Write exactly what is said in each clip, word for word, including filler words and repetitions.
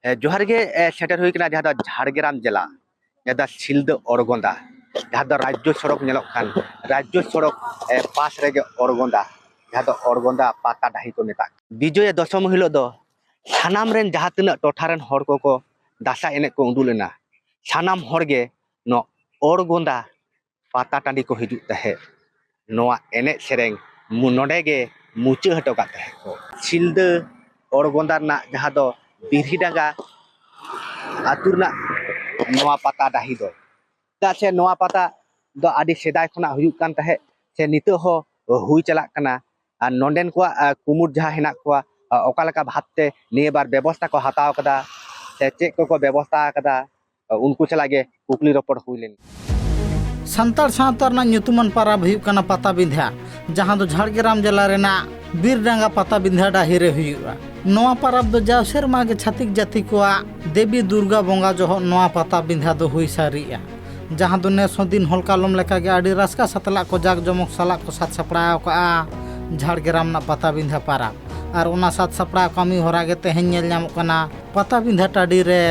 ᱮ, ᱡᱚᱦᱟᱨ ᱜᱮ, ᱮ, ᱥᱮᱴᱮᱨ ᱦᱩᱭ ᱠᱟᱱᱟ ᱡᱟᱦᱟᱸ ᱫᱚ ᱡᱷᱟᱲᱜᱨᱟᱢ ᱡᱮᱞᱟ, ᱡᱟᱦᱟᱸ ᱫᱚ ᱥᱤᱞᱫᱟᱹ ᱚᱲᱜᱚᱸᱫᱟ, ᱡᱟᱦᱟᱸ ᱫᱚ ᱨᱟᱡᱽᱡᱚ ᱥᱚᱲᱚᱠ ᱧᱮᱞᱚᱜ ᱠᱟᱱ, ᱨᱟᱡᱽᱡᱚ ᱥᱚᱲᱚᱠ, ᱮ, ᱯᱟᱥ ᱨᱮᱜᱮ ᱚᱲᱜᱚᱸᱫᱟ, ᱡᱟᱦᱟᱸ ᱫᱚ ᱚᱲᱜᱚᱸᱫᱟ ᱯᱟᱛᱟ ᱰᱟᱹᱦᱤ ᱠᱚ ᱢᱮᱛᱟᱜ ᱠᱟᱱᱟ᱾ ᱵᱤᱡᱚᱭᱟ ᱫᱚᱥᱚᱢᱤ ᱦᱤᱞᱳᱜ ᱫᱚ ᱥᱟᱱᱟᱢ ᱨᱮᱱ ᱡᱟᱦᱟᱸ ᱛᱤᱱᱟᱹᱜ ᱴᱚᱴᱷᱟ ᱨᱮᱱ ᱦᱚᱲ ᱠᱚᱠᱚ ᱫᱟᱸᱥᱟᱭ ᱮᱱᱮᱡ ᱠᱚ ᱩᱰᱩᱠ ᱞᱮᱱᱟ, ᱥᱟᱱᱟᱢ ᱦᱚᱲ ᱜᱮ ᱱᱚᱣᱟ ᱚᱲᱜᱚᱸᱫᱟ ᱯᱟᱛᱟ ᱴᱟᱺᱰᱤ ᱠᱚ ᱦᱤᱡᱩᱜ ᱛᱟᱦᱮᱸᱫ᱾ ᱱᱚᱣᱟ ᱮᱱᱮᱡ ᱥᱮᱨᱮᱧ ᱢᱩ-, ᱱᱚᱰᱮ ᱜᱮ ᱢᱩᱪᱟᱹᱫ ᱦᱚᱴᱚ ᱠᱟᱜ ᱛᱟᱦᱮᱸᱫ ᱠᱚ᱾ ᱥᱤᱞᱫᱟᱹ ᱚᱲᱜᱚᱸᱫᱟ ᱨᱮᱱᱟᱜ ᱡᱟᱦᱟᱸ ᱫᱚ ᱵᱤᱨᱦᱤᱰᱟᱸᱜᱟ ᱟᱹᱛᱩ ᱨᱮᱱᱟᱜ ᱱᱚᱣᱟ ᱯᱟᱛᱟ ᱰᱟᱹᱦᱤ ᱫᱚ, ᱪᱮᱫᱟᱜ ᱥᱮ ᱱᱚᱣᱟ ᱯᱟᱛᱟ ᱫᱚ ᱟᱹᱰᱤ ᱥᱮᱫᱟᱭ ᱠᱷᱚᱱᱟᱜ ᱦᱩᱭᱩᱜ ᱠᱟᱱ ᱛᱟᱦᱮᱸᱫ, ᱥᱮ ᱱᱤᱛᱚᱜ ᱦᱚᱸ ᱦᱩᱭ ᱪᱟᱞᱟᱜ ᱠᱟᱱᱟ᱾ ᱟᱨ ᱱᱚᱰᱮᱱ ᱠᱚᱣᱟᱜ, ᱟ, ᱠᱩᱢᱩᱴ ᱡᱟᱦᱟᱸ ᱦᱮᱱᱟᱜ ᱠᱚᱣᱟ, ᱟ, ᱚᱠᱟ ᱞᱮᱠᱟ ᱵᱷᱟᱵᱽᱛᱮ ᱱᱤᱭᱟᱹ ᱵᱟᱨ ᱵᱮᱵᱚᱥᱛᱟ ᱠᱚ ᱦᱟᱛᱟᱣ ᱠᱟᱫᱟ, ᱥᱮ ᱪᱮᱫ ᱠᱚᱠᱚ ᱵᱮᱵᱚᱥᱛᱟ ᱟᱠᱟᱫᱟ, ᱟ, ᱩᱱᱠᱩ ᱥᱟᱞᱟᱜ ᱜᱮ ᱠᱩᱠᱞᱤ ᱨᱚᱯᱚᱲ ᱦᱩᱭ ᱞᱮᱱ᱾ ᱥᱟᱱᱛᱟᱲ ᱥᱟᱶᱛᱟ ᱨᱮᱱᱟᱜ ᱧᱩᱛᱩᱢᱟᱱ ᱯᱟᱨᱟᱵᱽ ᱦᱩᱭᱩᱜ ᱠᱟᱱᱟ ᱯᱟᱛᱟᱵᱤᱸᱫᱷᱟ, ᱡᱟᱦᱟᱸ ᱫᱚ ᱡᱷᱟᱲᱜᱨᱟᱢ ᱡᱮᱞᱟ ᱨᱮᱱᱟᱜ ᱵᱤᱨᱰᱟᱸᱜᱟ ᱯᱟᱛᱟᱵᱤᱸᱫᱷᱟ ᱰᱟᱹᱦᱤ ᱨᱮ ᱦᱩᱭᱩᱜᱼᱟ᱾ ᱱᱚᱣᱟ ᱯᱟᱨᱟᱵᱽ ᱫᱚ ᱡᱟᱣ ᱥᱮᱨᱢᱟ ᱜᱮ ᱪᱷᱟᱹᱛᱤᱠ ᱡᱟᱹᱛᱤ ᱠᱚᱣᱟᱜ ᱫᱮᱵᱤ ᱫᱩᱨᱜᱟ ᱵᱚᱸᱜᱟ ᱡᱚᱦᱚᱜ ᱱᱚᱣᱟ ᱯᱟᱛᱟᱵᱤᱸᱫᱷᱟ ᱫᱚ ᱦᱩᱭ ᱥᱟᱹᱨᱤᱜᱼᱟ, ᱡᱟᱦᱟᱸ ᱫᱚ ᱱᱮᱥ ᱦᱚᱸ ᱫᱤᱱ ᱦᱚᱞ ᱠᱟᱞᱚᱢ ᱞᱮᱠᱟᱜᱮ ᱟᱹᱰᱤ ᱨᱟᱹᱥᱠᱟᱹ ᱥᱟᱛᱞᱟᱜ ᱠᱚ ᱡᱟᱠ ᱡᱚᱢᱚᱠ ᱥᱟᱞᱟᱜ ᱠᱚ ᱥᱟᱛ ᱥᱟᱯᱲᱟᱣ ᱠᱟᱜᱼᱟ ᱡᱷᱟᱲᱜᱨᱟᱢ ᱨᱮᱱᱟᱜ ᱯᱟᱛᱟᱵᱤᱸᱫᱷᱟ ᱯᱟᱨᱟᱵᱽ᱾ ᱟᱨ ᱚᱱᱟ ᱥᱟᱛ ᱥᱟᱯᱲᱟᱣ ᱠᱟᱹᱢᱤ ᱦᱚᱨᱟ ᱜᱮ ᱛᱮᱦᱮᱧ ᱧᱮᱞ ᱧᱟᱢᱚᱜ ᱠᱟᱱᱟ ᱯᱟᱛᱟᱵᱤᱸᱫᱷᱟ ᱴᱟᱺᱰᱤ ᱨᱮ᱾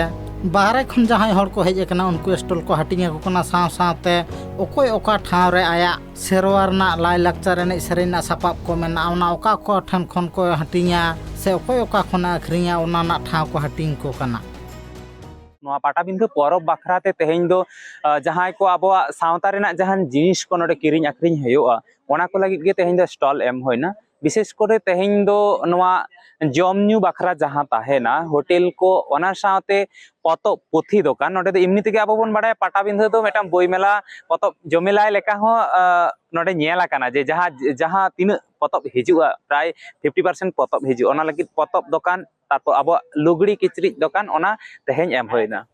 ᱵᱟᱦᱨᱮ ᱠᱷᱚᱱ ᱡᱟᱦᱟᱸᱭ ᱦᱚᱲ ᱠᱚ ᱦᱮᱡ ᱟᱠᱟᱱᱟ, ᱩᱱᱠᱩ ᱥᱴᱚᱞ ᱠᱚ ᱦᱟᱹᱴᱤᱧ ᱟᱠᱚ ᱠᱟᱱᱟ, ᱥᱟᱶ ᱥᱟᱶᱛᱮ ᱚᱠᱚᱭ ᱚᱠᱟ ᱴᱷᱟᱶ ᱨᱮ ᱟᱭᱟᱜ ᱥᱮᱨᱣᱟ ᱨᱮᱱᱟᱜ ᱞᱟᱭᱼᱞᱟᱠᱪᱟᱨ ᱮᱱᱮᱡ ᱥᱮᱨᱮᱧ ᱨᱮᱱᱟᱜ ᱥᱟᱯᱟᱵ ᱠᱚ ᱢᱮᱱᱟᱜᱼᱟ, ᱚᱱᱟ ᱚᱠᱟ ᱠᱚ ᱴᱷᱮᱱ ᱠᱷᱚᱱ ᱠᱚ ᱦᱟᱹᱴᱤᱧᱟ ᱥᱮ ᱚᱠᱚᱭ ᱚᱠᱟ ᱠᱷᱚᱱᱮ ᱟᱹᱠᱷᱨᱤᱧᱟ, ᱚᱱᱟ ᱨᱮᱱᱟᱜ ᱴᱷᱟᱶ ᱠᱚ ᱦᱟᱹᱴᱤᱧ ᱠᱚ ᱠᱟᱱᱟ᱾ ᱱᱚᱣᱟ ᱯᱟᱴᱟᱵᱤᱸᱫᱷᱟᱹ ᱯᱚᱨᱚᱵᱽ ᱵᱟᱠᱷᱨᱟ ᱛᱮ ᱛᱮᱦᱮᱧ ᱫᱚ, ᱟ, ᱡᱟᱦᱟᱸᱭ ᱠᱚ ᱟᱵᱚᱣᱟᱜ ᱥᱟᱶᱛᱟ ᱨᱮᱱᱟᱜ ᱡᱟᱦᱟᱱ ᱡᱤᱱᱤᱥ ᱠᱚ ᱱᱚᱰᱮ ᱠᱤᱨᱤᱧ ᱟᱹᱠᱷᱨᱤᱧ ᱦᱩᱭᱩᱜᱼᱟ, ᱚᱱᱟ ᱠᱚ ᱞᱟᱹᱜᱤᱫ ᱜᱮ ᱛᱮᱦᱮᱧ ᱫᱚ ᱥᱴᱚᱞ ᱮᱢ ᱦᱩᱭᱱᱟ᱾ ᱵᱤᱥᱮᱥ ᱠᱚᱨᱮ ᱛᱮᱦᱮᱧ ᱫᱚ ᱱᱚᱣᱟ ᱡᱚᱢ ᱧᱩ ᱵᱟᱠᱷᱨᱟ ᱡᱟᱦᱟᱸ ᱛᱟᱦᱮᱱᱟ ᱦᱳᱴᱮᱞ ᱠᱚ, ᱚᱱᱟ ᱥᱟᱶᱛᱮ ᱯᱚᱛᱚᱵ ᱯᱩᱛᱷᱤ ᱫᱚᱠᱟᱱ, ᱱᱚᱰᱮ ᱫᱚ ᱮᱢᱱᱤ ᱛᱮᱜᱮ ᱟᱵᱚ ᱵᱚᱱ ᱵᱟᱲᱟᱭᱟ ᱯᱟᱴᱟᱵᱤᱸᱫᱷᱟᱹ ᱫᱚ ᱢᱤᱫᱴᱟᱝ ᱵᱳᱭ ᱢᱮᱞᱟ, ᱯᱚᱛᱚᱵ ᱡᱚᱢᱮᱞᱟᱭ ᱞᱮᱠᱟ ᱦᱚᱸ, ᱟ, ᱱᱚᱰᱮ ᱧᱮᱞ ᱟᱠᱟᱱᱟ ᱡᱮ ᱡᱟᱦᱟᱸ, ᱡᱟᱦᱟᱸ ᱛᱤᱱᱟᱹᱜ ᱯᱚᱛᱚᱵ ᱦᱤᱡᱩᱜᱼᱟ, ᱯᱨᱟᱭ ᱯᱷᱤᱯᱴᱤ ᱯᱟᱨᱥᱮᱱᱴ ᱯᱚᱛᱚᱵ ᱦᱤᱡᱩᱜᱼᱟ᱾ ᱚᱱᱟ ᱞᱟᱹᱜᱤᱫ ᱯᱚᱛᱚᱵ ᱫᱚᱠᱟᱱ, ᱛᱟᱨᱯᱚᱨ ᱟᱵᱚᱣᱟᱜ ᱞᱩᱜᱽᱲᱤ ᱠᱤᱪᱨᱤᱡ ᱫᱚᱠᱟᱱ, ᱚᱱᱟ ᱛᱮᱦᱮᱧ ᱮᱢ ᱦᱩᱭᱱᱟ᱾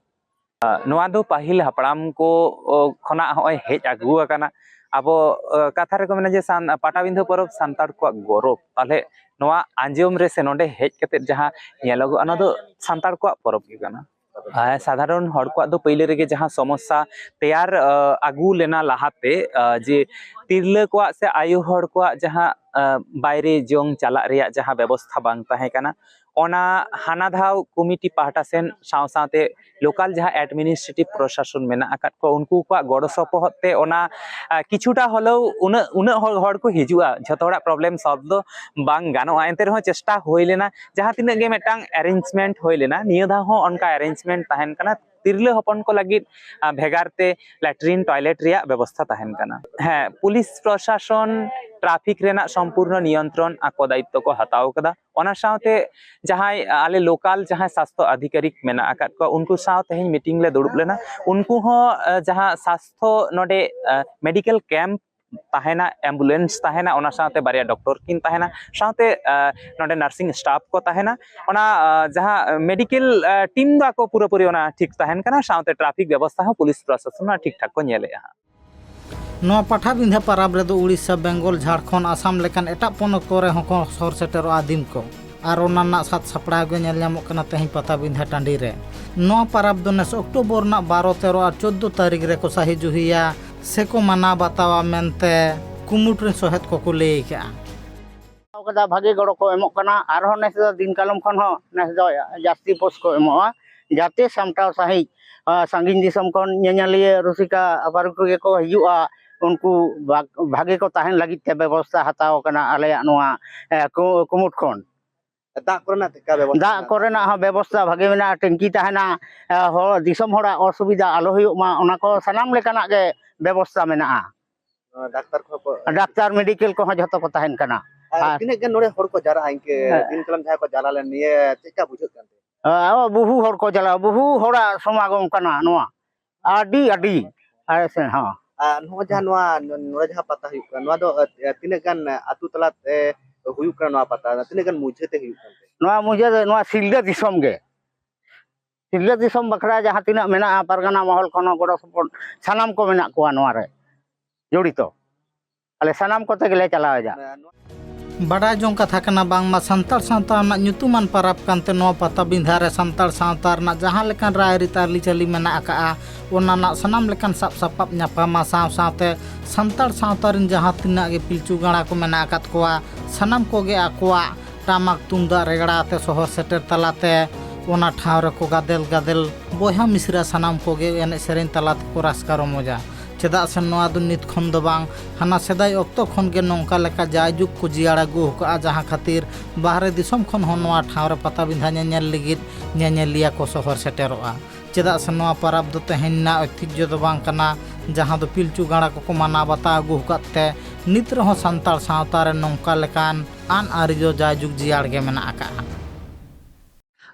ᱟ, ᱱᱚᱣᱟ ᱫᱚ ᱯᱟᱹᱦᱤᱞ ᱦᱟᱯᱲᱟᱢ ᱠᱚ, ᱚ, ᱠᱷᱚᱱᱟᱜ ᱦᱚᱸᱜᱼᱚᱭ ᱦᱮᱡ ᱟᱹᱜᱩ ᱟᱠᱟᱱᱟ᱾ ᱟᱵᱚ, ᱚ, ᱠᱟᱛᱷᱟ ᱨᱮᱠᱚ ᱢᱮᱱᱟ ᱡᱮ ᱥᱟᱱ-, ᱯᱟᱴᱟᱵᱤᱸᱫᱷᱟᱹ ᱯᱚᱨᱚᱵᱽ ᱥᱟᱱᱛᱟᱲ ᱠᱚᱣᱟᱜ ᱜᱚᱨᱚᱵᱽ᱾ ᱛᱟᱦᱞᱮ ᱱᱚᱣᱟ ᱟᱸᱡᱚᱢ ᱨᱮ ᱥᱮ ᱱᱚᱰᱮ ᱦᱮᱡ ᱠᱟᱛᱮᱫ ᱡᱟᱦᱟᱸ ᱧᱮᱞᱚᱜᱚᱜᱼᱟ, ᱚᱱᱟ ᱫᱚ ᱥᱟᱱᱛᱟᱲ ᱠᱚᱣᱟᱜ ᱯᱚᱨᱚᱵᱽ ᱜᱮ ᱠᱟᱱᱟ᱾ ᱟᱨ ᱥᱟᱫᱷᱟᱨᱚᱱ ᱦᱚᱲ ᱠᱚᱣᱟᱜ ᱫᱚ ᱯᱟᱹᱭᱞᱟᱹ ᱨᱮᱜᱮ ᱡᱟᱦᱟᱸ ᱥᱚᱢᱚᱥᱥᱟ ᱛᱮᱭᱟᱨ, ᱟ, ᱟᱹᱜᱩ ᱞᱮᱱᱟ ᱞᱟᱦᱟᱛᱮ, ᱟ, ᱡᱮ ᱛᱤᱨᱞᱟᱹ ᱠᱚᱣᱟᱜ ᱥᱮ ᱟᱭᱳ ᱦᱚᱲ ᱠᱚᱣᱟᱜ ᱡᱟᱦᱟᱸ, ᱟ, ᱵᱟᱭᱨᱮ ᱡᱚᱝ ᱪᱟᱞᱟᱜ ᱨᱮᱭᱟᱜ ᱡᱟᱦᱟᱸ ᱵᱮᱵᱚᱥᱛᱷᱟ ᱵᱟᱝ ᱛᱟᱦᱮᱸ ᱠᱟᱱᱟ, ᱚᱱᱟ ᱦᱟᱱᱟ ᱫᱷᱟᱣ ᱠᱚᱢᱤᱴᱤ ᱯᱟᱦᱴᱟ ᱥᱮᱱ ᱥᱟᱶ ᱥᱟᱶᱛᱮ ᱞᱳᱠᱟᱞ ᱡᱟᱦᱟᱸ ᱮᱰᱢᱤᱱᱤᱥᱴᱨᱮᱴᱤᱵᱷ ᱯᱨᱚᱥᱟᱥᱚᱱ ᱢᱮᱱᱟᱜ ᱟᱠᱟᱫ ᱠᱚᱣᱟ, ᱩᱱᱠᱩ ᱠᱚᱣᱟᱜ ᱜᱚᱲᱚ ᱥᱚᱯᱚᱦᱚᱫ ᱛᱮ ᱚᱱᱟ, ᱟᱸ, ᱠᱤᱪᱷᱩᱴᱟ ᱦᱚᱞᱮᱣ ᱩᱱᱟᱹᱜ, ᱩᱱᱟᱹᱜ ᱦᱚᱲ, ᱦᱚᱲ ᱠᱚ ᱦᱤᱡᱩᱜᱼᱟ, ᱡᱷᱚᱛᱚ ᱦᱚᱲᱟᱜ ᱯᱨᱚᱵᱞᱮᱢ ᱥᱚᱞᱵᱷ ᱫᱚ ᱵᱟᱝ ᱜᱟᱱᱚᱜᱼᱟ᱾ ᱮᱱᱛᱮ ᱨᱮᱦᱚᱸ ᱪᱮᱥᱴᱟ ᱦᱩᱭ ᱞᱮᱱᱟ, ᱡᱟᱦᱟᱸ ᱛᱤᱱᱟᱹᱜ ᱜᱮ ᱢᱤᱫᱴᱟᱝ ᱮᱨᱮᱧᱡᱽᱢᱮᱱᱴ ᱦᱩᱭ ᱞᱮᱱᱟ, ᱱᱤᱭᱟᱹ ᱫᱷᱟᱣ ᱦᱚᱸ ᱚᱱᱠᱟ ᱮᱨᱮᱧᱡᱽᱢᱮᱱᱴ ᱛᱟᱦᱮᱱ ᱠᱟᱱᱟ᱾ ᱛᱤᱨᱞᱟᱹ ᱦᱚᱯᱚᱱ ᱠᱚ ᱞᱟᱹᱜᱤᱫ, ᱟᱸ, ᱵᱷᱮᱜᱟᱨ ᱛᱮ ᱞᱮᱴᱨᱤᱱ ᱴᱚᱭᱞᱮᱴ ᱨᱮᱭᱟᱜ ᱵᱮᱵᱚᱥᱛᱷᱟ ᱛᱟᱦᱮᱱ ᱠᱟᱱᱟ᱾ ᱦᱮᱸ, ᱯᱩᱞᱤᱥ ᱯᱨᱚᱥᱟᱥᱚᱱ ᱴᱨᱟᱯᱷᱤᱠ ᱨᱮᱱᱟᱜ ᱥᱚᱢᱯᱩᱨᱱᱚ ᱱᱤᱭᱚᱱᱛᱨᱚᱱ ᱟᱠᱚ ᱫᱟᱭᱤᱛᱛᱚ ᱠᱚ ᱦᱟᱛᱟᱣ ᱠᱟᱫᱟ᱾ ᱚᱱᱟ ᱥᱟᱶᱛᱮ ᱡᱟᱦᱟᱸᱭ ᱟᱞᱮ ᱞᱳᱠᱟᱞ ᱡᱟᱦᱟᱸᱭ ᱥᱟᱥᱛᱷᱚ ᱟᱫᱷᱤᱠᱟᱨᱤᱠ ᱢᱮᱱᱟᱜ ᱟᱠᱟᱫ ᱠᱚᱣᱟ, ᱩᱱᱠᱩ ᱥᱟᱶ ᱛᱮᱦᱮᱧ ᱢᱤᱴᱤᱝ ᱞᱮ ᱫᱩᱲᱩᱵ ᱞᱮᱱᱟ᱾ ᱩᱱᱠᱩ ᱦᱚᱸ, ᱟᱸ, ᱡᱟᱦᱟᱸ ᱥᱟᱥᱛᱷᱚ ᱱᱚᱰᱮ, ᱟᱸ, ᱢᱮᱰᱤᱠᱮᱞ ᱠᱮᱢᱯ ᱛᱟᱦᱮᱱᱟ, ᱮᱢᱵᱩᱞᱮᱱᱥ ᱛᱟᱦᱮᱱᱟ, ᱚᱱᱟ ᱥᱟᱶᱛᱮ ᱵᱟᱨᱭᱟ ᱰᱚᱠᱴᱚᱨ ᱠᱤᱱ ᱛᱟᱦᱮᱱᱟ, ᱥᱟᱶᱛᱮ, ᱟᱸ, ᱱᱚᱰᱮ ᱱᱟᱨᱥᱤᱝ ᱥᱴᱟᱯ ᱠᱚ ᱛᱟᱦᱮᱱᱟ᱾ ᱚᱱᱟ, ᱟᱸ, ᱡᱟᱦᱟᱸ ᱢᱮᱰᱤᱠᱮᱞ, ᱟᱸ, ᱴᱤᱢ ᱫᱚ ᱟᱠᱚ ᱯᱩᱨᱟᱹᱯᱩᱨᱤ ᱚᱱᱟ ᱴᱷᱤᱠ ᱛᱟᱦᱮᱱ ᱠᱟᱱᱟ, ᱥᱟᱶᱛᱮ ᱴᱨᱟᱯᱷᱤᱠ ᱵᱮᱵᱚᱥᱛᱷᱟ ᱦᱚᱸ ᱯᱩᱞᱤᱥ ᱯᱨᱚᱥᱟᱥᱚᱱ ᱚᱱᱟ ᱴᱷᱤᱠ ᱴᱷᱟᱠ ᱠᱚ ᱧᱮᱞᱮᱫᱼᱟ ᱦᱟᱸᱜ᱾ ᱱᱚᱣᱟ ᱯᱟᱴᱷᱟᱵᱤᱸᱫᱷᱟᱹ ᱯᱟᱨᱟᱵᱽ ᱨᱮᱫᱚ ᱩᱲᱤᱥᱥᱟ, ᱵᱮᱝᱜᱚᱞ, ᱡᱷᱟᱲᱠᱷᱚᱸᱰ, ᱟᱥᱟᱢ ᱞᱮᱠᱟᱱ ᱮᱴᱟᱜ ᱯᱚᱱᱚᱛ ᱠᱚᱨᱮ ᱦᱚᱸᱠᱚ ᱥᱚᱨ ᱥᱮᱴᱮᱨᱚᱜᱼᱟ ᱟᱹᱫᱤᱢ ᱠᱚ᱾ ᱟᱨ ᱚᱱᱟ ᱨᱮᱱᱟᱜ ᱥᱟᱡᱽ ᱥᱟᱯᱲᱟᱣ ᱜᱮ ᱧᱮᱞ ᱧᱟᱢᱚᱜ ᱠᱟᱱᱟ ᱛᱮᱦᱮᱧ ᱯᱟᱛᱟᱵᱤᱸᱫᱷᱟᱹ ᱴᱟᱺᱰᱤ ᱨᱮ᱾ ᱱᱚᱣᱟ ᱯᱟᱨᱟᱵᱽ ᱫᱚ ᱱᱮᱥ ᱚᱠᱴᱳᱵᱚᱨ ᱨᱮᱱᱟᱜ ᱵᱟᱨᱚ, ᱛᱮᱨᱚ ᱟᱨ ᱪᱳᱫᱽᱫᱳ ᱛᱟᱹᱨᱤᱠᱷ ᱨᱮᱠᱚ ᱥᱟᱹᱦᱤ ᱡᱩᱦᱤᱭᱟ ᱥᱮᱠᱚ ᱢᱟᱱᱟᱣ ᱵᱟᱛᱟᱣᱟ ᱢᱮᱱᱛᱮ ᱠᱩᱢᱩᱴ ᱨᱮᱱ ᱥᱚᱦᱮᱫ ᱠᱚᱠᱚ ᱞᱟᱹᱭ ᱠᱟᱜᱼᱟ᱾ ᱦᱟᱛᱟᱣ ᱠᱟᱫᱟ, ᱵᱷᱟᱜᱮ ᱜᱚᱲᱚ ᱠᱚ ᱮᱢᱚᱜ ᱠᱟᱱᱟ᱾ ᱟᱨᱦᱚᱸ ᱱᱮᱥ ᱫᱚ ᱫᱤᱱ ᱠᱟᱞᱚᱢ ᱠᱷᱚᱱ ᱦᱚᱸ ᱱᱮᱥ ᱫᱚ ᱡᱟᱹᱥᱛᱤ ᱯᱳᱥᱴ ᱠᱚ ᱮᱢᱚᱜᱼᱟ, ᱡᱟᱛᱮ ᱥᱟᱢᱴᱟᱣ ᱥᱟᱺᱦᱤᱡ, ᱟ, ᱥᱟᱺᱜᱤᱧ ᱫᱤᱥᱚᱢ ᱠᱷᱚᱱ ᱧᱮᱧᱮᱞᱤᱭᱟᱹ ᱨᱩᱥᱤᱠᱟ ᱯᱟᱹᱨᱩᱠᱷᱤᱭᱟᱹ ᱠᱚ ᱦᱤᱡᱩᱜᱼᱟ, ᱩᱱᱠᱩ ᱵᱷᱟᱜ-, ᱵᱷᱟᱜᱮ ᱠᱚ ᱛᱟᱦᱮᱱ ᱞᱟᱹᱜᱤᱫ ᱛᱮ ᱵᱮᱵᱚᱥᱛᱷᱟ ᱦᱟᱛᱟᱣ ᱠᱟᱱᱟ ᱟᱞᱮᱭᱟᱜ ᱱᱚᱣᱟ, ᱮ, ᱠᱩ-, ᱠᱩᱢᱩᱴ ᱠᱷᱚᱱ᱾ ᱫᱟᱜ ᱠᱚᱨᱮᱱᱟᱜ ᱪᱮᱫᱠᱟ ᱵᱮᱵᱚᱥᱛᱷᱟ ᱫᱟᱜ ᱢᱮᱱᱟᱜᱼᱟ? ᱠᱚᱨᱮᱱᱟᱜ ᱦᱚᱸ ᱵᱮᱵᱚᱥᱛᱷᱟ ᱵᱷᱟᱜᱮ ᱢᱮᱱᱟᱜᱼᱟ, ᱴᱮᱝᱠᱤ ᱛᱟᱦᱮᱱᱟ, ᱮ, ᱦᱚᱲ, ᱫᱤᱥᱚᱢ ᱦᱚᱲᱟᱜ ᱚᱥᱩᱵᱤᱫᱷᱟ ᱟᱞᱚ ᱦᱩᱭᱩᱜ ᱢᱟ, ᱚᱱᱟ ᱠᱚ ᱥᱟᱱᱟᱢ ᱞᱮᱠᱟᱱᱟᱜ ᱜᱮ ᱵᱮᱵᱚᱥᱛᱷᱟ ᱢᱮᱱᱟᱜᱼᱟ᱾ ᱱᱚᱣᱟ ᱰᱟᱠᱛᱟᱨ ᱠᱚᱦᱚᱸ ᱠᱚ ᱰᱟᱠᱛᱟᱨ, ᱢᱮᱰᱤᱠᱮᱞ ᱠᱚᱦᱚᱸ ᱡᱷᱚᱛᱚ ᱠᱚ ᱛᱟᱦᱮᱱ ᱠᱟᱱᱟ᱾ ᱟᱨ ᱟᱨ ᱛᱤᱱᱟᱹᱜ ᱜᱟᱱ ᱱᱚᱰᱮ ᱦᱚᱲ ᱠᱚ ᱡᱟᱣᱨᱟᱜᱼᱟ ᱤᱱᱠᱟᱹ ᱦᱮᱸ᱾ ᱫᱤᱱ ᱠᱟᱞᱚᱢ ᱡᱟᱦᱟᱸᱭ ᱠᱚ ᱪᱟᱞᱟᱣ ᱞᱮᱱ, ᱱᱤᱭᱟᱹ ᱪᱮᱫᱠᱟ ᱵᱩᱡᱷᱟᱹᱜ ᱠᱟᱱ ᱛᱮ? ᱟ, ᱵᱚᱦᱩ ᱦᱚᱲ ᱠᱚ ᱪᱟᱞᱟᱜᱼᱟ, ᱵᱚᱦᱩ ᱦᱚᱲᱟᱜ ᱥᱚᱢᱟᱜᱚᱢ ᱠᱟᱱᱟ ᱱᱚᱣᱟ, ᱟᱹᱰᱤ, ᱟᱹᱰᱤ᱾ ᱟᱞᱮ ᱥᱮᱱ ᱦᱚᱸ᱾ ᱟᱨ ᱱᱚᱜᱼᱚᱭ ᱡᱟᱦᱟᱸ ᱱᱚᱣᱟ, ᱱᱚᱰᱮ ᱡᱟᱦᱟᱸ ᱯᱟᱛᱟ ᱦᱩᱭᱩᱜ ᱠᱟᱱᱟ, ᱱᱚᱣᱟ ᱫᱚ, ᱮ, ᱛᱤᱱᱟᱹᱜ ᱜᱟᱱ ᱟᱹᱛᱩ ᱛᱟᱞᱟ ᱛᱮ ᱦᱩᱭᱩᱜ ᱠᱟᱱᱟ ᱱᱚᱣᱟ ᱯᱟᱛᱟ? ᱛᱤᱱᱟᱹᱜ ᱜᱟᱱ ᱢᱩᱡᱷᱟᱹ ᱛᱮ ᱦᱩᱭᱩᱜ ᱠᱟᱱ ᱛᱮ? ᱱᱚᱣᱟ ᱢᱩᱡᱷᱟᱹ ᱫᱚ ᱱᱚᱣᱟ ᱥᱤᱞᱫᱟᱹ ᱫᱤᱥᱚᱢ ᱜᱮ᱾ ᱥᱤᱞᱫᱟᱹ ᱫᱤᱥᱚᱢ ᱵᱟᱠᱷᱨᱟ ᱡᱟᱦᱟᱸ ᱛᱤᱱᱟᱹᱜ ᱢᱮᱱᱟᱜᱼᱟ, ᱯᱟᱨᱜᱟᱱᱟ ᱢᱚᱦᱚᱞ ᱠᱷᱚᱱ ᱦᱚᱸ ᱜᱚᱲᱚ ᱥᱚᱯᱚᱦᱚᱫ ᱥᱟᱱᱟᱢ ᱠᱚ ᱢᱮᱱᱟᱜ ᱠᱚᱣᱟ ᱱᱚᱣᱟ ᱨᱮ ᱡᱚᱲᱤᱛᱚ᱾ ᱟᱞᱮ ᱥᱟᱱᱟᱢ ᱠᱚᱛᱮ ᱜᱮᱞᱮ ᱪᱟᱞᱟᱣ ᱮᱫᱟ᱾ ᱵᱟᱰᱟᱭ ᱡᱚᱝ ᱠᱟᱛᱷᱟ ᱠᱟᱱᱟ, ᱵᱟᱝᱢᱟ ᱥᱟᱱᱛᱟᱲ ᱥᱟᱶᱛᱟ ᱨᱮᱱᱟᱜ ᱧᱩᱛᱩᱢᱟᱱ ᱯᱟᱨᱟᱵᱽ ᱠᱟᱱᱛᱮ ᱱᱚᱣᱟ ᱯᱟᱛᱟᱵᱤᱸᱫᱷᱟ ᱨᱮ ᱥᱟᱱᱛᱟᱲ ᱥᱟᱶᱛᱟ ᱨᱮᱱᱟᱜ ᱡᱟᱦᱟᱸ ᱞᱮᱠᱟᱱ ᱨᱟᱭᱨᱤᱛ ᱟᱹᱨᱤᱪᱟᱹᱞᱤ ᱢᱮᱱᱟᱜ ᱟᱠᱟᱫᱼᱟ, ᱚᱱᱟ ᱨᱮᱱᱟᱜ ᱥᱟᱱᱟᱢ ᱞᱮᱠᱟᱱ ᱥᱟᱵ ᱥᱟᱯᱟᱵ ᱧᱟᱯᱟᱢᱟ᱾ ᱥᱟᱶ ᱥᱟᱶᱛᱮ ᱥᱟᱱᱛᱟᱲ ᱥᱟᱶᱛᱟ ᱨᱮᱱ ᱡᱟᱦᱟᱸ ᱛᱤᱱᱟᱹᱜ ᱜᱮ ᱯᱤᱞᱪᱩ ᱜᱟᱬᱟ ᱠᱚ ᱢᱮᱱᱟᱜ ᱟᱠᱟᱫ ᱠᱚᱣᱟ, ᱥᱟᱱᱟᱢ ᱠᱚᱜᱮ ᱟᱠᱚᱣᱟᱜ ᱴᱟᱢᱟᱠ ᱛᱩᱢᱫᱟᱜ ᱨᱮᱜᱽᱲᱟ ᱟᱛᱮ ᱥᱚᱦᱚᱨ ᱥᱮᱴᱮᱨ ᱛᱟᱞᱟᱛᱮ ᱚᱱᱟ ᱴᱷᱟᱶ ᱨᱮᱠᱚ ᱜᱟᱫᱮᱞ ᱜᱟᱫᱮᱞ ᱵᱚᱭᱦᱟ ᱢᱤᱥᱨᱟ ᱥᱟᱱᱟᱢ ᱠᱚᱜᱮ ᱮᱱᱮᱡ ᱥᱮᱨᱮᱧ ᱛᱟᱞᱟ ᱛᱮᱠᱚ ᱨᱟᱹᱥᱠᱟᱹ ᱨᱚᱢᱚᱡᱟ᱾ ᱪᱮᱫᱟᱜ ᱥᱮ ᱱᱚᱣᱟ ᱫᱚ ᱱᱤᱛ ᱠᱷᱚᱱ ᱫᱚ ᱵᱟᱝ, ᱦᱟᱱᱟ ᱥᱮᱫᱟᱭ ᱚᱠᱛᱚ ᱠᱷᱚᱱ ᱜᱮ ᱱᱚᱝᱠᱟ ᱞᱮᱠᱟ ᱡᱟᱭᱡᱩᱜᱽ ᱠᱚ ᱡᱤᱭᱟᱲ ᱟᱹᱜᱩ ᱟᱠᱟᱫᱼᱟ, ᱡᱟᱦᱟᱸ ᱠᱷᱟᱹᱛᱤᱨ ᱵᱟᱦᱨᱮ ᱫᱤᱥᱚᱢ ᱠᱷᱚᱱ ᱦᱚᱸ ᱱᱚᱣᱟ ᱴᱷᱟᱶ ᱨᱮ ᱯᱟᱛᱟᱵᱤᱸᱫᱷᱟ ᱧᱮᱧᱮᱞ ᱞᱟᱹᱜᱤᱫ ᱧᱮᱧᱮᱞᱤᱭᱟᱹ ᱠᱚ ᱥᱚᱦᱚᱨ ᱥᱮᱴᱮᱨᱚᱜᱼᱟ᱾ ᱪᱮᱫᱟᱜ ᱥᱮ ᱱᱚᱣᱟ ᱯᱚᱨᱚᱵᱽ ᱫᱚ ᱛᱮᱦᱮᱧ ᱨᱮᱱᱟᱜ ᱳᱭᱛᱤᱦᱡᱚ ᱫᱚ ᱵᱟᱝ ᱠᱟᱱᱟ, ᱡᱟᱦᱟᱸ ᱫᱚ ᱯᱤᱞᱪᱩ ᱜᱟᱲᱟ ᱠᱚᱠᱚ ᱢᱟᱱᱟᱣ ᱵᱟᱛᱟᱣ ᱟᱹᱜᱩ ᱟᱠᱟᱫ ᱛᱮ ᱱᱤᱛ ᱨᱮᱦᱚᱸ ᱥᱟᱱᱛᱟᱲ ᱥᱟᱶᱛᱟ ᱨᱮ ᱱᱚᱝᱠᱟ ᱞᱮᱠᱟᱱ ᱟᱹᱱ ᱟᱹᱨᱤ ᱫᱚ ᱡᱟᱭᱡᱩᱜᱽ ᱡᱤᱭᱟᱲ ᱜᱮ ᱢᱮᱱᱟᱜ ᱟᱠᱟᱫᱼᱟ᱾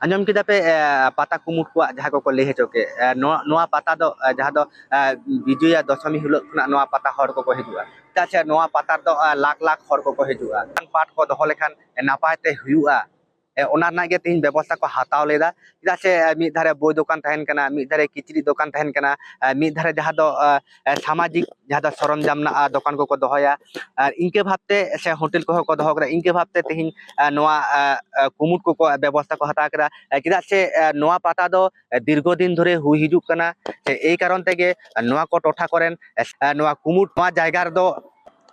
ᱟᱸᱡᱚᱢ ᱠᱮᱫᱟ ᱯᱮ, ᱮ, ᱯᱟᱛᱟ ᱠᱩᱢᱩᱴ ᱠᱚᱣᱟᱜ ᱡᱟᱦᱟᱸ ᱠᱚᱠᱚ ᱞᱟᱹᱭ ᱦᱚᱪᱚ ᱠᱮᱫ, ᱮ, ᱱᱚᱣᱟ, ᱱᱚᱣᱟ ᱯᱟᱛᱟ ᱫᱚ, ᱮ, ᱡᱟᱦᱟᱸ ᱫᱚ, ᱮ, ᱵᱤᱡᱚᱭᱟ ᱫᱚᱥᱚᱢᱤ ᱦᱤᱞᱳᱜ ᱠᱷᱚᱱᱟᱜ ᱱᱚᱣᱟ ᱯᱟᱛᱟ ᱦᱚᱲ ᱠᱚᱠᱚ ᱦᱤᱡᱩᱜᱼᱟ᱾ ᱪᱮᱫᱟᱜ ᱥᱮ ᱱᱚᱣᱟ ᱯᱟᱛᱟ ᱨᱮᱫᱚ, ᱮ, ᱞᱟᱠᱷ ᱞᱟᱠᱷ ᱦᱚᱲ ᱠᱚᱠᱚ ᱦᱤᱡᱩᱜᱼᱟ᱾ ᱯᱟᱴ ᱠᱚ ᱫᱚᱦᱚ ᱞᱮᱠᱷᱟᱱ, ᱮ, ᱱᱟᱯᱟᱭ ᱛᱮ ᱦᱩᱭᱩᱜᱼᱟ, ᱮ, ᱚᱱᱟ ᱨᱮᱱᱟᱜ ᱜᱮ ᱛᱮᱦᱮᱧ ᱵᱮᱵᱚᱥᱛᱷᱟ ᱠᱚ ᱦᱟᱛᱟᱣ ᱞᱮᱫᱟ᱾ ᱪᱮᱫᱟᱜ ᱥᱮ, ᱮ, ᱢᱤᱫ ᱫᱷᱟᱨᱮ ᱵᱳᱭ ᱫᱚᱠᱟᱱ ᱛᱟᱦᱮᱱ ᱠᱟᱱᱟ, ᱢᱤᱫ ᱫᱷᱟᱨᱮ ᱠᱤᱪᱨᱤᱡ ᱫᱚᱠᱟᱱ ᱛᱟᱦᱮᱱ ᱠᱟᱱᱟ, ᱮ, ᱢᱤᱫ ᱫᱷᱟᱨᱮ ᱡᱟᱦᱟᱸ ᱫᱚ, ᱮ, ᱮ, ᱥᱟᱢᱟᱡᱤᱠ ᱡᱟᱦᱟᱸ ᱫᱚ ᱥᱚᱨᱚᱧᱡᱟᱢ ᱨᱮᱱᱟᱜ, ᱮ, ᱫᱚᱠᱟᱱ ᱠᱚᱠᱚ ᱫᱚᱦᱚᱭᱟ᱾ ᱟᱨ ᱤᱱᱠᱟᱹ ᱵᱷᱟᱵᱛᱮ ᱥᱮ ᱦᱳᱴᱮᱞ ᱠᱚᱦᱚᱸ ᱠᱚ ᱫᱚᱦᱚ ᱠᱟᱫᱟ᱾ ᱤᱱᱠᱟᱹ ᱵᱷᱟᱵᱛᱮ ᱛᱮᱦᱮᱧ, ᱮ, ᱱᱚᱣᱟ, ᱮ, ᱮ, ᱠᱩᱢᱩᱴ ᱠᱚᱠᱚ ᱵᱮᱵᱚᱥᱛᱷᱟ ᱠᱚ ᱦᱟᱛᱟᱣ ᱠᱮᱫᱟ᱾ ᱮ, ᱪᱮᱫᱟᱜ ᱥᱮ, ᱮ, ᱱᱚᱣᱟ ᱯᱟᱛᱟ ᱫᱚ, ᱮ, ᱫᱤᱨᱜᱷᱚ ᱫᱤᱱ ᱫᱷᱚᱨᱮ ᱦᱩᱭ ᱦᱤᱡᱩᱜ ᱠᱟᱱᱟ᱾ ᱥᱮ ᱮᱭ ᱠᱟᱨᱚᱱ ᱛᱮᱜᱮ, ᱮ, ᱱᱚᱣᱟ ᱠᱚ ᱴᱚᱴᱷᱟ ᱠᱚᱨᱮᱱ, ᱮ, ᱱᱚᱣᱟ ᱠᱩᱢᱩᱴ, ᱱᱚᱣᱟ ᱡᱟᱭᱜᱟ ᱨᱮᱫᱚ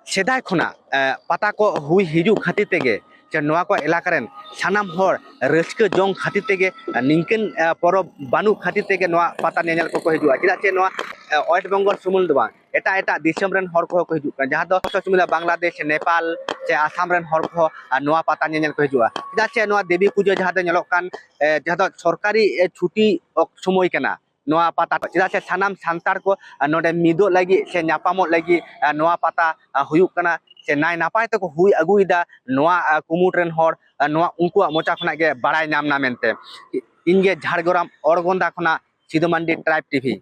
ᱥᱮᱫᱟᱭ ᱠᱷᱚᱱᱟᱜ, ᱮ, ᱯᱟᱛᱟ ᱠᱚ ᱦᱩᱭ ᱦᱤᱡᱩᱜ ᱠᱷᱟᱹᱛᱤᱨ ᱛᱮᱜᱮ, ᱥᱮ ᱱᱚᱣᱟ ᱠᱚ ᱮᱞᱟᱠᱟ ᱨᱮᱱ ᱥᱟᱱᱟᱢ ᱦᱚᱲ ᱨᱟᱹᱥᱠᱟᱹ ᱡᱚᱝ ᱠᱷᱟᱹᱛᱤᱨ ᱛᱮᱜᱮ, ᱮ, ᱱᱤᱝᱠᱟᱹᱱ, ᱮ, ᱯᱚᱨᱚᱵᱽ ᱵᱟᱹᱱᱩᱜ ᱠᱷᱟᱹᱛᱤᱨ ᱛᱮᱜᱮ ᱱᱚᱣᱟ ᱯᱟᱛᱟ ᱧᱮᱧᱮᱞ ᱠᱚᱠᱚ ᱦᱤᱡᱩᱜᱼᱟ᱾ ᱪᱮᱫᱟᱜ ᱥᱮ ᱱᱚᱣᱟ, ᱮ, ᱳᱭᱮᱥᱴ ᱵᱮᱝᱜᱚᱞ ᱥᱩᱢᱩᱝ ᱫᱚ ᱵᱟᱝ, ᱮᱴᱟᱜ ᱮᱴᱟᱜ ᱫᱤᱥᱚᱢ ᱨᱮᱱ ᱦᱚᱲ ᱠᱚᱦᱚᱸ ᱠᱚ ᱦᱤᱡᱩᱜ ᱠᱟᱱᱟ, ᱡᱟᱦᱟᱸ ᱫᱚ ᱥᱩᱢᱩᱝ ᱵᱟᱝᱞᱟᱫᱮᱥ, ᱱᱮᱯᱟᱞ ᱥᱮ ᱟᱥᱟᱢ ᱨᱮᱱ ᱦᱚᱲ ᱠᱚᱦᱚᱸ, ᱟ, ᱱᱚᱣᱟ ᱯᱟᱛᱟ ᱧᱮᱧᱮᱞ ᱠᱚ ᱦᱤᱡᱩᱜᱼᱟ᱾ ᱪᱮᱫᱟᱜ ᱥᱮ ᱱᱚᱣᱟ ᱫᱮᱵᱤ ᱯᱩᱡᱟᱹ ᱡᱟᱦᱟᱸ ᱫᱚ ᱧᱮᱞᱚᱜ ᱠᱟᱱ, ᱮ, ᱡᱟᱦᱟᱸ ᱫᱚ ᱥᱚᱨᱠᱟᱨᱤ, ᱮ, ᱪᱷᱩᱴᱤ ᱚᱠ-, ᱥᱚᱢᱚᱭ ᱠᱟᱱᱟ ᱱᱚᱣᱟ ᱯᱟᱛᱟ ᱠᱚ, ᱪᱮᱫᱟᱜ ᱥᱮ ᱥᱟᱱᱟᱢ ᱥᱟᱱᱛᱟᱲ ᱠᱚ, ᱟ, ᱱᱚᱰᱮ ᱢᱤᱫᱚᱜ ᱞᱟᱹᱜᱤᱫ ᱥᱮ ᱧᱟᱯᱟᱢᱚᱜ ᱞᱟᱹᱜᱤᱫ, ᱟ, ᱱᱚᱣᱟ ᱯᱟᱛᱟ, ᱟ, ᱦᱩᱭᱩᱜ ᱠᱟᱱᱟ ᱥᱮ ᱱᱟᱭ ᱱᱟᱯᱟᱭ ᱛᱮᱠᱚ ᱦᱩᱭ ᱟᱹᱜᱩᱭᱮᱫᱟ, ᱱᱚᱣᱟ, ᱟ, ᱠᱩᱢᱩᱴ ᱨᱮᱱ ᱦᱚᱲ, ᱟ, ᱱᱚᱣᱟ ᱩᱱᱠᱩᱣᱟᱜ ᱢᱚᱪᱟ ᱠᱷᱚᱱᱟᱜ ᱜᱮ ᱵᱟᱲᱟᱭ ᱧᱟᱢ ᱮᱱᱟ ᱢᱮᱱᱛᱮ᱾ ᱤᱧ ᱜᱮ ᱡᱷᱟᱲᱜᱨᱟᱢ ᱚᱲᱜᱚᱸᱫᱟ ᱠᱷᱚᱱᱟᱜ ᱥᱤᱫᱩ ᱢᱟᱱᱰᱤ, ᱴᱨᱟᱭᱤᱵᱽ ᱴᱤᱵᱷᱤ᱾